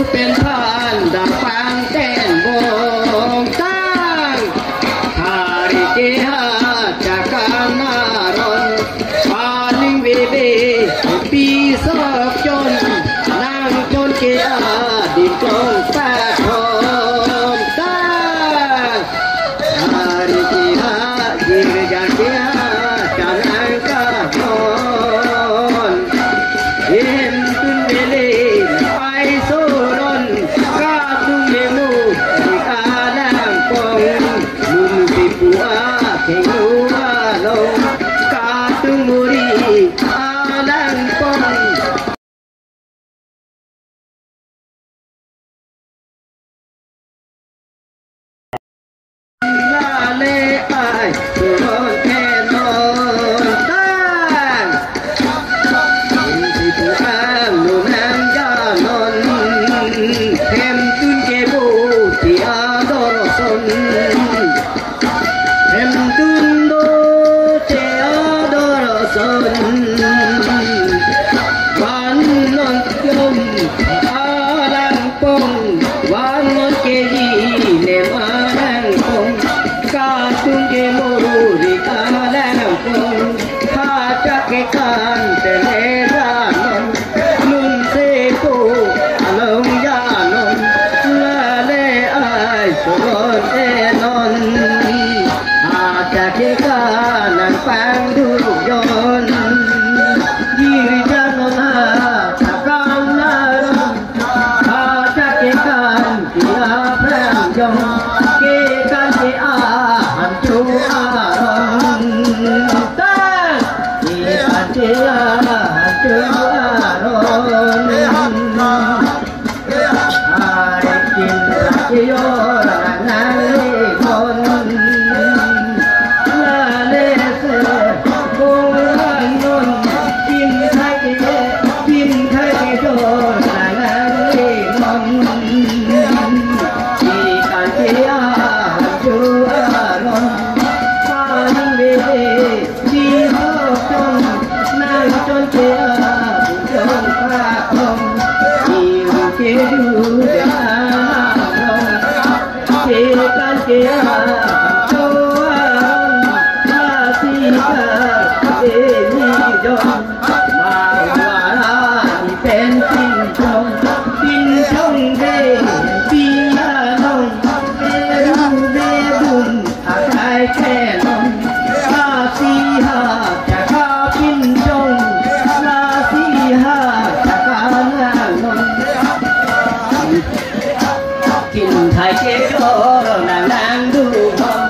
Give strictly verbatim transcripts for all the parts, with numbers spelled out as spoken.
Pen phan dam pangten bongtang. Hari keha chakang aron. Aling veve pi sok chon. Nang chon ke adim klong pathom tang. Hari keha girja keha chanang kanon. Hemtun vele ai soron katung memu rik alangpong. Lun sipu athengno along katung muri alangpong. Lale ai soron enon tang. Sipu alu nang janon. Hemtun ke bo ti ador son. Hemtun do te ador son. Van non yom alangpong, van non ke ji ne alangpong. Katung ke muri alangpong. Hacha ke kan te ne janon. Lun sipu along janon, lale ai soron enon. Hacha ke kanang pangduk jon. Girja non ha chakang aron. Hacha ke kan ke aphrang jong. Kekan ke ahan chu aron. Tan. Kekan ke ahan chu aron. Hari kinta ke yor nang le kon. Lale se bong non. Pin thai ke, pin thai ke yor nang le kon. Kekan ke ahan chu aron. Paling veve. Di ho chon, nang chon ke a, chon ka chon. Iru ke du de a long. Kekan ke a, cho a long. Lasi ka, e ni jon. Ma wa ra ni pen pin chong. Pin chong de, pin a long. E ru de dun. Akai kenon, lasi ha chaka pin chong, lasi ha chaka nalong. Kin thai ke dor nang nang du bom,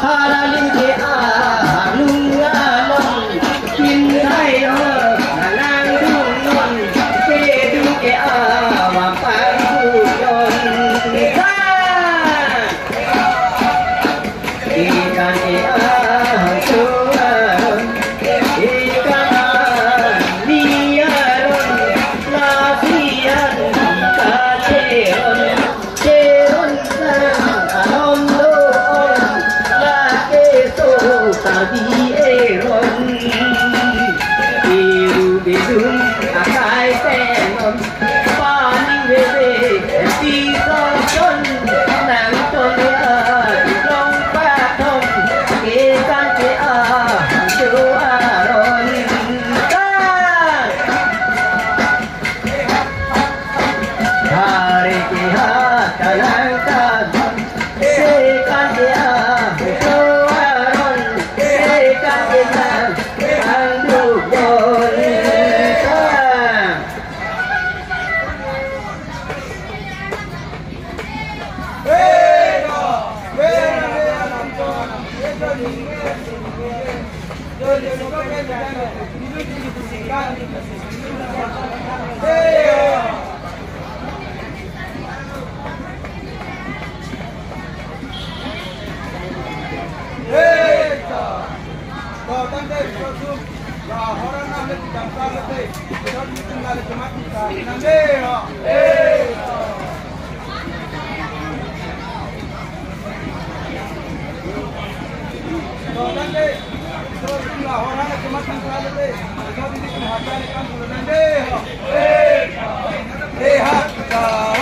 hara ling ke a ha lung along. Kin thai dor nang nang du bom, ke du ke a wa pang du bom. Ikan ikan tuan, ikan niaron, lasian kacheron, cheron sang alom doon, lake so tadi eron. Iru bidung akai tenon, Paning bebe, pi song chon, nang chon ya, long pathom, ke kan ke a, cho aron ta. Hari ke ha, kanang ka, ke kan ke a, cho aron, ke kan ke a, ang du bon ta.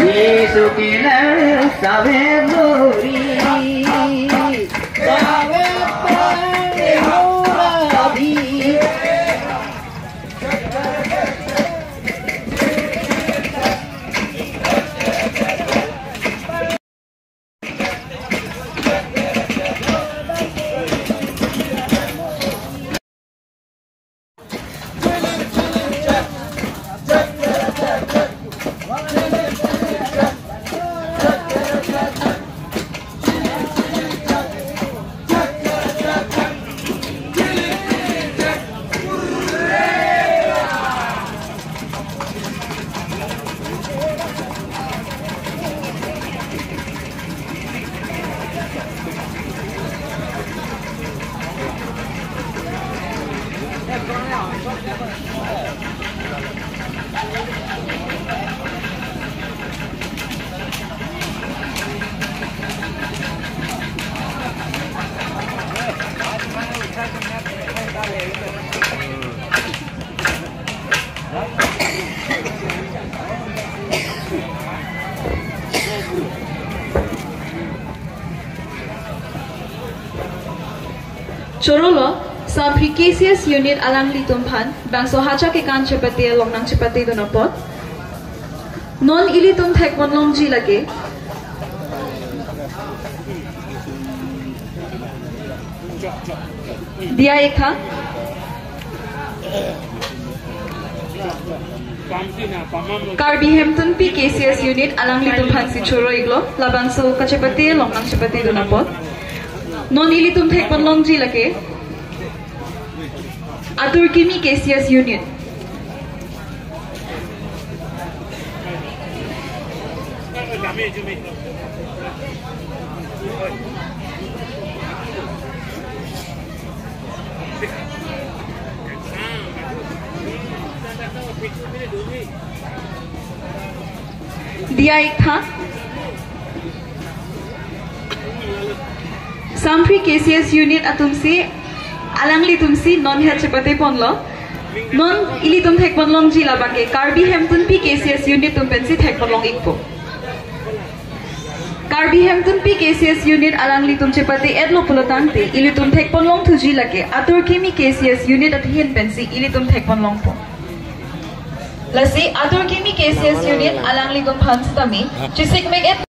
Yesu kilang save lori, save panguradi. Chorolo, Sampri K C S unit alanglitum aphan, bangso hacha kekan chepate longnang chepatedun apot. Non ilitum thekpon longji lake. Diya ik tha. Karbi Hemtunpi K C S unit alanglitum aphansi choro iklo, labangso kachepate longnang chepatedun apot. Non ilitum thekpon longji lake. Atur Kimi K C S unit. Diya ik tha. Sampri K C S unit atumsi, alanglitumsi non het chepateponlo. Non ilitum thekpon longji labangke Karbi Hemtunpi K C S unit atum pensi thekpon long ikpo. Karbi Hemtunpi K C S unit alanglitum chepate-etlo pulotangte, ilitum thekpon longthuji lake Atur Kimi K C S unit ahin pensi ilitum thekpon longpo. Lasi Atur Kimi K C S unit alanglitum aphan sitame, chesik mek-et